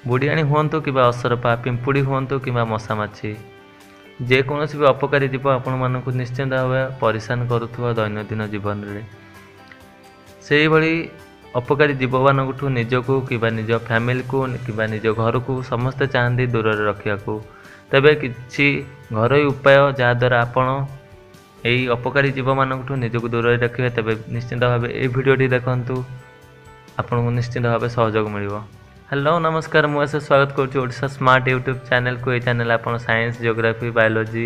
ବୁଢ଼ିଆଣୀ ହୁଅନ୍ତୁ କିମ୍ବା ଅସରପା, ପିମ୍ପୁଡ଼ି ହୁଅନ୍ତୁ କିମ୍ବା ମଶାମାଛି, ଯେକୌଣସି ବି ଅପକାରୀ ଜୀବ ଆପଣମାନଙ୍କୁ ନିଶ୍ଚିନ୍ତ ଭାବେ ପରିଶାନ କରୁଥିବ ଦୈନନ୍ଦିନ ଜୀବନରେ। ସେଇଭଳି ଅପକାରୀ ଜୀବମାନଙ୍କଠୁ ନିଜକୁ କିମ୍ବା ନିଜ ଫ୍ୟାମିଲିକୁ କିମ୍ବା ନିଜ ଘରକୁ ସମସ୍ତେ ଚାହାନ୍ତି ଦୂରରେ ରଖିବାକୁ। ତେବେ କିଛି ଘରୋଇ ଉପାୟ ଯାହାଦ୍ୱାରା ଆପଣ ଏଇ ଅପକାରୀ ଜୀବମାନଙ୍କଠୁ ନିଜକୁ ଦୂରରେ ରଖିବେ, ତେବେ ନିଶ୍ଚିନ୍ତ ଭାବେ ଏଇ ଭିଡ଼ିଓଟି ଦେଖନ୍ତୁ, ଆପଣଙ୍କୁ ନିଶ୍ଚିନ୍ତ ଭାବେ ସହଯୋଗ ମିଳିବ। ହ୍ୟାଲୋ ନମସ୍କାର, ମୁଁ ଆସ ସ୍ୱାଗତ କରୁଛି ଓଡ଼ିଶା ସ୍ମାର୍ଟ ୟୁଟ୍ୟୁବ୍ ଚ୍ୟାନେଲକୁ। ଏଇ ଚ୍ୟାନେଲ୍ ଆପଣ ସାଇନ୍ସ, ଜିଓଗ୍ରାଫି, ବାୟୋଲୋଜି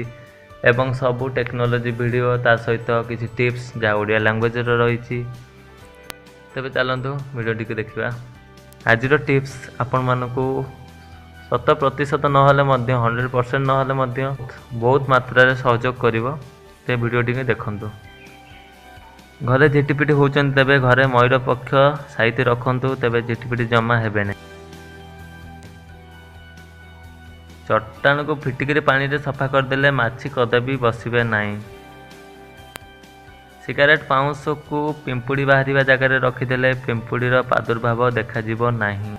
ଏବଂ ସବୁ ଟେକ୍ନୋଲୋଜି ଭିଡ଼ିଓ, ତା ସହିତ କିଛି ଟିପ୍ସ ଯାହା ଓଡ଼ିଆ ଲାଙ୍ଗୁଏଜର ରହିଛି। ତେବେ ଚାଲନ୍ତୁ ଭିଡ଼ିଓଟିକୁ ଦେଖିବା। ଆଜିର ଟିପ୍ସ ଆପଣମାନଙ୍କୁ 100% ନହେଲେ ମଧ୍ୟ, 100% ନହେଲେ ମଧ୍ୟ ବହୁତ ମାତ୍ରାରେ ସହଯୋଗ କରିବ। ସେ ଭିଡ଼ିଓଟିକୁ ଦେଖନ୍ତୁ। ଘରେ ଝିଟିପିଟି ହେଉଛନ୍ତି ତେବେ ଘରେ ମୟୂର ପକ୍ଷ ସାଇତି ରଖନ୍ତୁ, ତେବେ ଝିଟିପିଟି ଜମା ହେବେନି। ଚଟାଣକୁ ଫିଟିକିରି ପାଣିରେ ସଫା କରିଦେଲେ ମାଛି କଦାପି ବସିବେ ନାହିଁ। ସିଗାରେଟ୍ ପାଉଁଶକୁ ପିମ୍ପୁଡ଼ି ବାହାରିବା ଜାଗାରେ ରଖିଦେଲେ ପିମ୍ପୁଡ଼ିର ପ୍ରାଦୁର୍ଭାବ ଦେଖାଯିବ ନାହିଁ।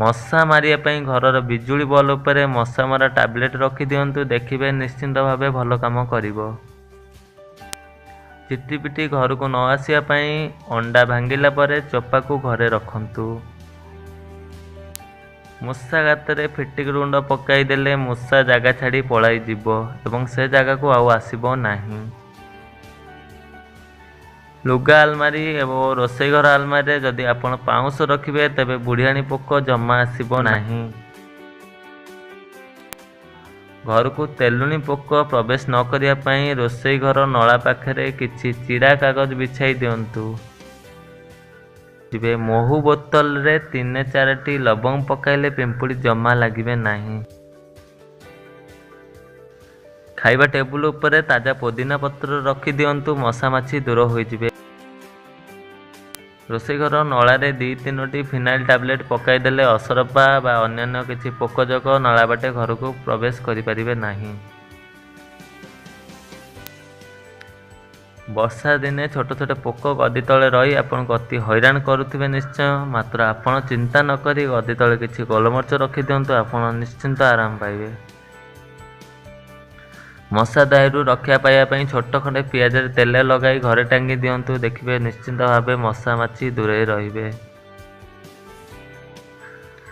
ମଶା ମାରିବା ପାଇଁ ଘରର ବିଜୁଳି ବଲ୍ ଉପରେ ମଶା ମରା ଟାବଲେଟ୍ ରଖିଦିଅନ୍ତୁ, ଦେଖିବେ ନିଶ୍ଚିନ୍ତ ଭାବେ ଭଲ କାମ କରିବ। ଝିଟିପିଟି ଘରକୁ ନ ଆସିବା ପାଇଁ ଅଣ୍ଡା ଭାଙ୍ଗିଲା ପରେ ଚୋପାକୁ ଘରେ ରଖନ୍ତୁ। ମୂଷା ଗାତରେ ଫିଟିକିରି ଗୁଣ୍ଡ ପକାଇଦେଲେ ମୂଷା ଜାଗା ଛାଡ଼ି ପଳାଇଯିବ ଏବଂ ସେ ଜାଗାକୁ ଆଉ ଆସିବ ନାହିଁ। ଲୁଗା ଆଲମାରି ଏବଂ ରୋଷେଇ ଘର ଆଲମାରିରେ ଯଦି ଆପଣ ପାଉଁଶ ରଖିବେ ତେବେ ବୁଢ଼ିଆଣୀ ପୋକ ଜମା ଆସିବ ନାହିଁ। ଘରକୁ ତେଲୁଣି ପୋକ ପ୍ରବେଶ ନ କରିବା ପାଇଁ ରୋଷେଇ ଘର ନଳା ପାଖରେ କିଛି ଚିରା କାଗଜ ବିଛାଇ ଦିଅନ୍ତୁ। ମହୁ ବୋତଲରେ 3-4ଟି ଲବଙ୍ଗ ପକାଇଲେ ପିମ୍ପୁଡ଼ି ଜମା ଲାଗିବେ ନାହିଁ। ଖାଇବା ଟେବୁଲ ଉପରେ ତାଜା ପୋଦିନା ପତ୍ର ରଖିଦିଅନ୍ତୁ, ମଶା ମାଛି ଦୂର ହୋଇଯିବେ। ରୋଷେଇ ଘର ନଳାରେ 2-3ଟି ଫିନାଇଲ୍ ଟାବଲେଟ୍ ପକାଇଦେଲେ ଅସରପା ବା ଅନ୍ୟାନ୍ୟ କିଛି ପୋକଜୋକ ନଳା ବାଟେ ଘରକୁ ପ୍ରବେଶ କରିପାରିବେ ନାହିଁ। ବର୍ଷା ଦିନେ ଛୋଟ ଛୋଟ ପୋକ ଗଦି ତଳେ ରହି ଆପଣଙ୍କୁ ଅତି ହଇରାଣ କରୁଥିବେ ନିଶ୍ଚୟ। ମାତ୍ର ଆପଣ ଚିନ୍ତା ନ କରି ଗଦି ତଳେ କିଛି ଗୋଲମରିଚ ରଖିଦିଅନ୍ତୁ, ଆପଣ ନିଶ୍ଚିନ୍ତ ଆରାମ ପାଇବେ। ମଶା ଦାଉରୁ ରକ୍ଷା ପାଇବା ପାଇଁ ଛୋଟ ଖଣ୍ଡେ ପିଆଜରେ ତେଲ ଲଗାଇ ଘରେ ଟାଙ୍ଗି ଦିଅନ୍ତୁ, ଦେଖିବେ ନିଶ୍ଚିନ୍ତ ଭାବେ ମଶା ମାଛି ଦୂରେଇ ରହିବେ।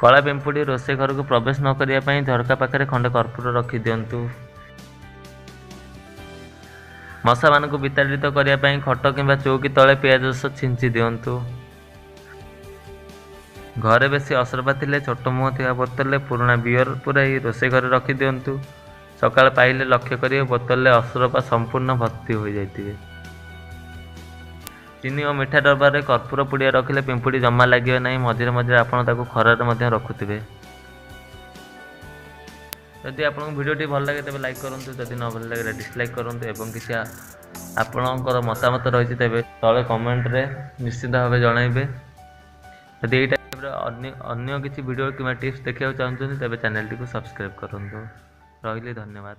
କଳା ପିମ୍ପୁଡ଼ି ରୋଷେଇ ଘରକୁ ପ୍ରବେଶ ନ କରିବା ପାଇଁ ଝରକା ପାଖରେ ଖଣ୍ଡେ କର୍ପୂର ରଖିଦିଅନ୍ତୁ। ମଶାମାନଙ୍କୁ ବିତାଡ଼ିତ କରିବା ପାଇଁ ଖଟ କିମ୍ବା ଚୌକି ତଳେ ପିଆଜ ରସ ଛିଞ୍ଚି ଦିଅନ୍ତୁ। ଘରେ ବେଶୀ ଅସରପା ଥିଲେ ଛୋଟ ମୁହଁ ଥିବା ବୋତଲରେ ପୁରୁଣା ବିୟର ପୁରାଇ ରୋଷେଇ ଘରେ ରଖିଦିଅନ୍ତୁ। ସକାଳ ପାଇଲେ ଲକ୍ଷ୍ୟ କରିବେ ବୋତଲରେ ଅସରପା ସମ୍ପୂର୍ଣ୍ଣ ଭର୍ତ୍ତି ହୋଇଯାଇଥିବେ। ଚିନି ଓ ମିଠା ଡବାରେ କର୍ପୂର ପୁଡ଼ିଆ ରଖିଲେ ପିମ୍ପୁଡ଼ି ଜମା ଲାଗିବେ ନାହିଁ। ମଝିରେ ମଝିରେ ଆପଣ ତାକୁ ଖରାରେ ମଧ୍ୟ ରଖୁଥିବେ। ଯଦି ଆପଣଙ୍କୁ ଭିଡ଼ିଓଟି ଭଲ ଲାଗେ ତେବେ ଲାଇକ୍ କରନ୍ତୁ, ଯଦି ନ ଭଲ ଲାଗେ ଡିସଲାଇକ୍ କରନ୍ତୁ ଏବଂ କିଛି ଆପଣଙ୍କର ମତାମତ ରହିଛି ତେବେ ତଳେ କମେଣ୍ଟରେ ନିଶ୍ଚିତ ଭାବେ ଜଣାଇବେ। ଯଦି ଏଇ ଟାଇପ୍ର ଅନ୍ୟ କିଛି ଭିଡ଼ିଓ କିମ୍ବା ଟିପ୍ସ ଦେଖିବାକୁ ଚାହୁଁଛନ୍ତି ତେବେ ଚ୍ୟାନେଲଟିକୁ ସବସ୍କ୍ରାଇବ୍ କରନ୍ତୁ। ରହିଲି, ଧନ୍ୟବାଦ।